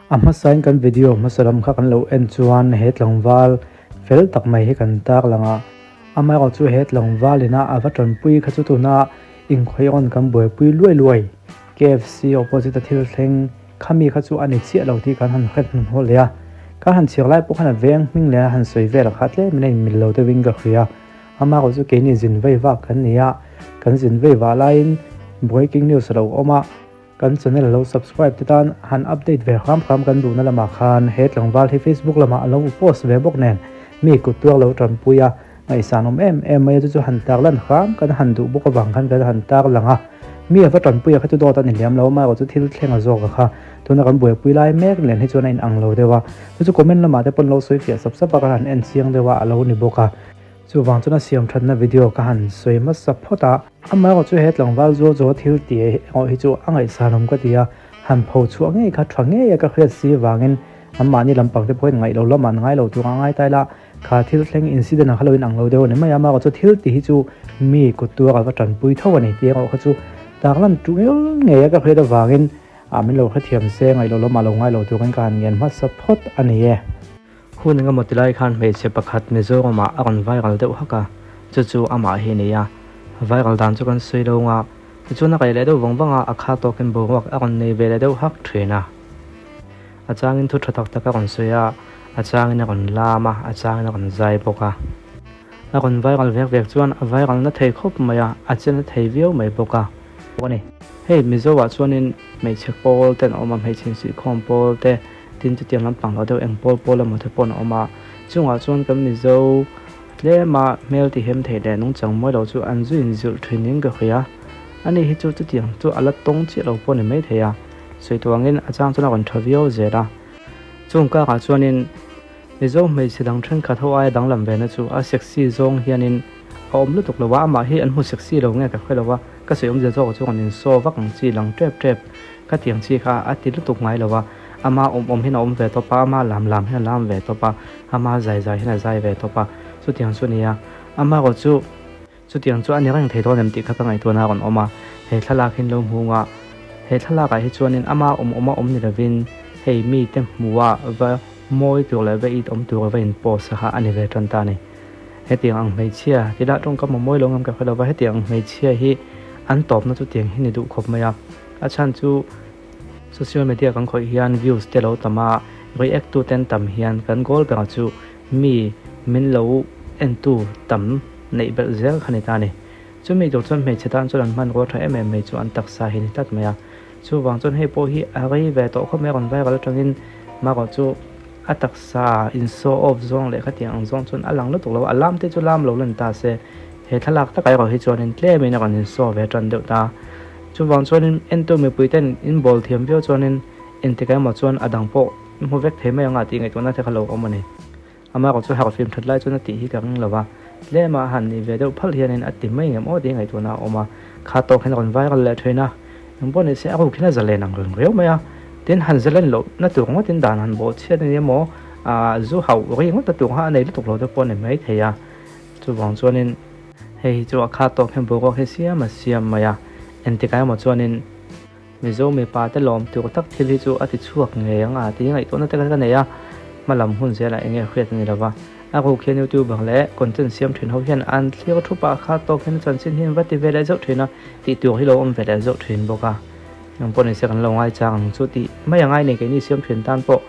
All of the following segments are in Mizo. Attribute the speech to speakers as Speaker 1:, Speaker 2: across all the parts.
Speaker 1: A hmasain kan video hmasa lam kha kan lo en chuan he tlangval fel tak mai hi kan tar lang a, amaherawh chu he tlangval ina a va tanpui kha chu tuna inkhawih rawn kan buaipui luai luai KFC opposite a thil thleng khami kha chu a ni chiah lo tih kan han hre hnuhnawh leh a, kan han chhiar lai pawh khan a veng hming leh a han sawi vel kha tlemin a inmil lo deuhin ka hria. Amaherawh chu keini zin vei vak kan ni a, kan zin vei vah laiin breaking news a lo awm a, Kan channel lo subscribe te tan han update ve hram hram kan duhna lamah khan he tlangval hi Facebook lamah a lo post ve bawk nen mi kut tuar lo tanpui a, ngaihsan awm em em mai a chu chu han tarlan hram kan han duh bawk avang khan kan han tarlang a, mi a va tanpui a kha chu dawt a ni liam lo amaherawh chu thil thleng a zawk a kha tuna kan buaipui lai mek nen hi chuan a inang lo deuh a, chu chu comment lamah te pawn lo sawi fiah sap sap a kan han en chiang deuh a a lo ni bawk a. Chuvang chuan a siam thatna video ka han sawi hmasa phawt a. Amaherawh chu he tlangval zual zual thil tih erawh hi chu a ngaihsan awm ka ti a, han pho chhuah ngei kha tha ngei a ka hriat si vangin anmahni lampang te pawhin ngaih lo lamah an ngai lo tur a ngai ta ila, kha thil thleng incident ah kha lo inang lo deuh a ni mai a, amaherawh chu thil tih hi chu mi kut tuar a va tanpui tho a ni tih erawh kha chu tarlan tul ngei a ka hriat avangin ah min lo hrethiam se ngaih lo lamah lo ngai lo turin ka han ngen hmasa phawt a ni e. Hun engemaw ti lai khan hmeichhe pakhat Mizoramah a rawn viral deuh hak a, chu chu amah hi a ni a. Viral dan chu kan sawi lo nga, tichuan a reh leh deuh vang vang a, a kha tawkin boruak a rawn nei ve leh deuh hak thin a. A changin thu tha tak tak a rawn sawi a, a changin a rawn lam a, a changin a rawn zai bawk a. A rawn viral vek vek chuan a viral na thei khawp mai a, a che na thei viau mai bawk a. Hei Mizoah chuanin hmeichhe pawl te an awm a, hmeichhe insuihkhawm pawl te, Tin, chutiang lampang lo deuh eng pawl pawl emaw te pawh an awm a, chungah chuan kan Mizo tlema hmel tihem theih leh nungchang mawi lo chu an zu inzilh thin in ka hria. Ani hi chu chutiang chu a la tawng chiah lo pawh a ni maithei a, sawi tuh angin a chang chuan a rawn tha viau zel a. Chung karah chuanin Mizo hmeichhe dang thenkhat ho aia danglam ve na chu a sexy zawng hianin a awm lutuk lo a, amah hi an hmu sexy lo nge ka hre lo a, ka sawi awmzia zawkah chuan an insaw vak ang chi lang tep tep ka ti ang chi kha a ti lutuk ngai lo a. Ama awm awm hian a awm ve tawp a, ama lam lam hian a lam ve tawp a, ama zai zai hian a zai ve tawp a, chutiang chu a ni a. Amaherawh chu chutiang chu a ni reng thei dawn em tih kha ka ngaihtuahna a rawn awm a, he thlalak hi an lo hmu a, he thlalakah hi chuanin ama awm awm a awm ni lovin hei mite hmuha va mawi tur leh va it awm tur va in post kha a ni ve tan ta a ni. Hetiang ang hmeichhia, ti lah tawngkam a mawi lo ngam ka hre lova, hetiang ang hmeichhia hi an tawpna chutiang hi ni duh khawp mai a, a chhan chu, Social media kan khawih hian views te lo tam a, react tu ten tam hian kan goal berah chu mi min lo en tu tam neih belh zel kha ni ta a ni. Chumi tur chuan hmeichhe tan chuan an hmanrua tha em em mai chu an taksa hi ni tlat mai a. Chuvang chuan hei pawh hi a rei ve tawh khawp mai a rawn viral atangin marawh chu a taksa in show off zawng leh khatiang ang zawng chuan a lang lutuk lo a, a lam te chu lam lo lan ta se he thlalak takah erawh hi chuanin tlemin a rawn in show ve tan deuh ta. Chuvang chuanin entu mipuiten in bawl thiam viau chuanin engtikah emaw chuan a dang pawh i hmu vek thei mai ang a tih ngaihtuahna te kha lo awm a ni. Amaherawh chu harh fim that lai chuan a tih hi ka ring lo va, tlema a han nih ve deuh phalh hianin a ti mai ngem aw tih ngaihtuahna a awm a, kha tawk hian a rawn viral leh thin a, engpawh ni se a ruk hian a zalen ang reng riau mai a, tin han zalen loh na tur ngawtin dan han bawh chhiat a ni emaw ah zu hauh ri ngawt na tur kha a nei lutuk lo te pawh a ni mai thei a, chuvang chuanin. Hei hi chu a kha tawk hian boruak hi siam a siam mai a, engtikah emaw chuanin Mizo mipa te lawm tur tak thil hi chu a ti chhuak ngei ang a tih ngaihtuahna te ka nei a, hma lam hun zelah eng nge hriat a ni lova. A ruk hian youtuber leh content siam thin ho hian an thlir thup a, a kha tawk hian chanchin hi an va ti ve leh zauh thin a, tih tur hi lo awm ve leh zauh thin bawk a. Engpawh nise kan lo ngaichang ang chu tih mai a ngai nei keini siam thin tan pawh.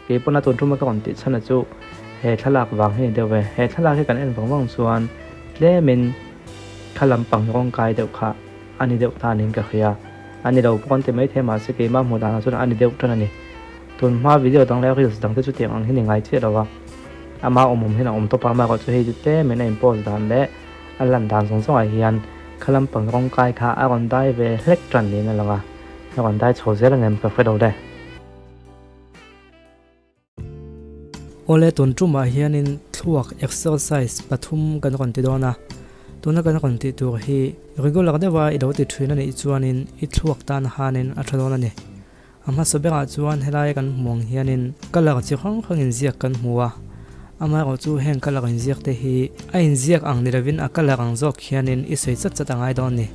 Speaker 1: Kei pawn a tun ṭuma ka rawn tih chhan a chu he thlalak vang hi ni deuh ve. He thlalak hi kan en vang vang chuan tlemin thla lampang rawng kai deuh kha a ni deuh ta niin ka hria. A ni lo pawh an ti maithei mahse keimah hmuh danah chuan a ni deuh ṭan a ni. Tun hma video dang leh reels dang te chu tiang ang hi ni ngai chiah lo va. Ama awm awm hian a awm tawp a, amaherawh chu hei chu tlemin a in post dan leh a lan dan zawng zawngah hian thla lampang rawng kai kha a rawn dai ve hlek ṭan niin a lang a. A rawn dai chho zel ang em ka hre lo le.
Speaker 2: Awle tun tumah hianin thluak exercise pathum kan rawn ti dawn a, tuna kan rawn tih tur hi regular deuha i lo ti thin a nih chuanin i thluak tan hanin a tha dawn a ni. A hmasa berah chuan helai kan hmu ang hianin colour chi hrang hrang inziak kan hmu a, amaherawh chu heng colour inziak te hi a inziak ang ni lovin a colour ang zawk hianin i sawi chat chat a ngai dawn a ni.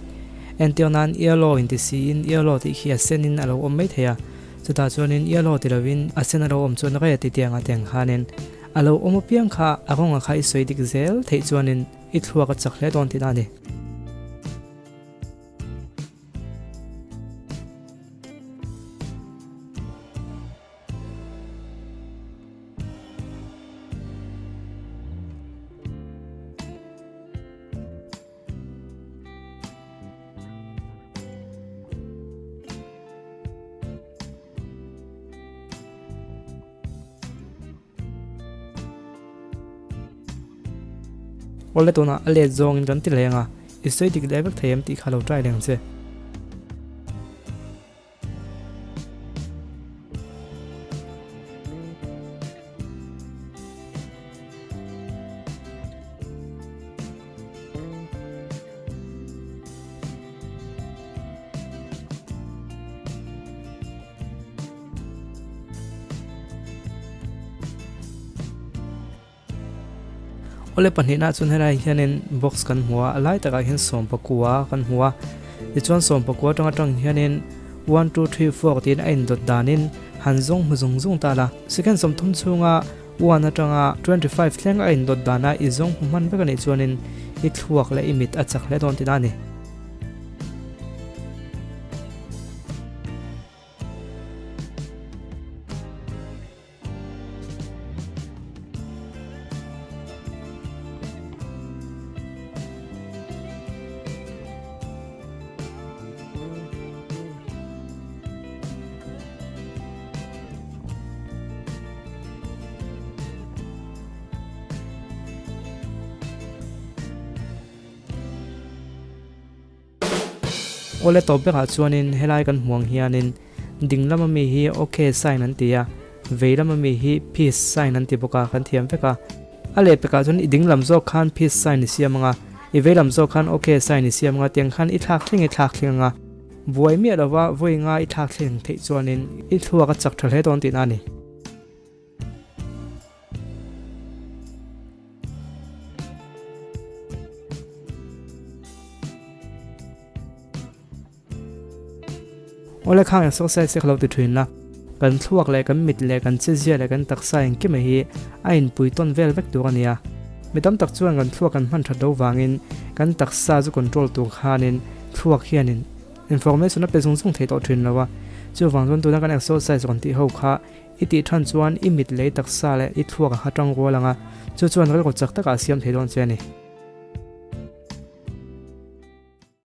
Speaker 2: Entir nan yellow inti siin yellow tih khi a senin a lo awm maithei a. Chutah chuanin yellow ti lovin a sen a lo awm chuan red ti tiang a teng khanin a lo awm apiang kha a rawnga kha i sawi dik zel theih chuanin i thluak a chak hle dawn tihna a ni. Awle tunah a let zawngin kan ti leng a, i sawi dik leh vek thei em tih kha lo try leng che. Awle pahnihna chuan helai hianin box kan hmu a a lai takah hian sawmpakua kan hmu a tichuan sawmpakua atang atang hianin one two three four tiin a indawt danin han zawng hmu zung zung ta la second sawmthum chhunga one atanga 25 thleng a indawt dana i zawng hmu hman vek anih chuanin i thluak leh i mit a chak hle dawn tihna a ni. Awle tawp berah chuanin helai kan hmuh ang hianin ding lama mi hi ok sign an ti a, vei lama mi hi peace sign an ti bawk a, kan thiam vek a. A lehpekah chuan i ding lam zawk khan peace sign i siam ang a, i vei lam zawk khan ok sign i siam ang a, tiang khan i thlak thleng i thlak thleng ang a. Buai miah lova vawi nga i thlak thleng theih chuanin i thluak a chak tha hle dawn tihna a ni. Awle khang exercise hi ka lo ti thin a, kan thluak leh kan mit leh kan chezia leh kan taksa engkima hi a inpui tawn vel vek tur a ni a. Mi tam tak chuan kan thluak kan hman that lo vangin kan taksa chu control tur khanin thluak hianin information a pe zung zung thei tawh thin lo a. Chuvang chuan tuna kan exercise rawn tih ho kha i tih than chuan i mit leh i taksa leh i thluak a kha tang rual ang a, chu chuan rilru chak takah a siam thei dawn che a ni.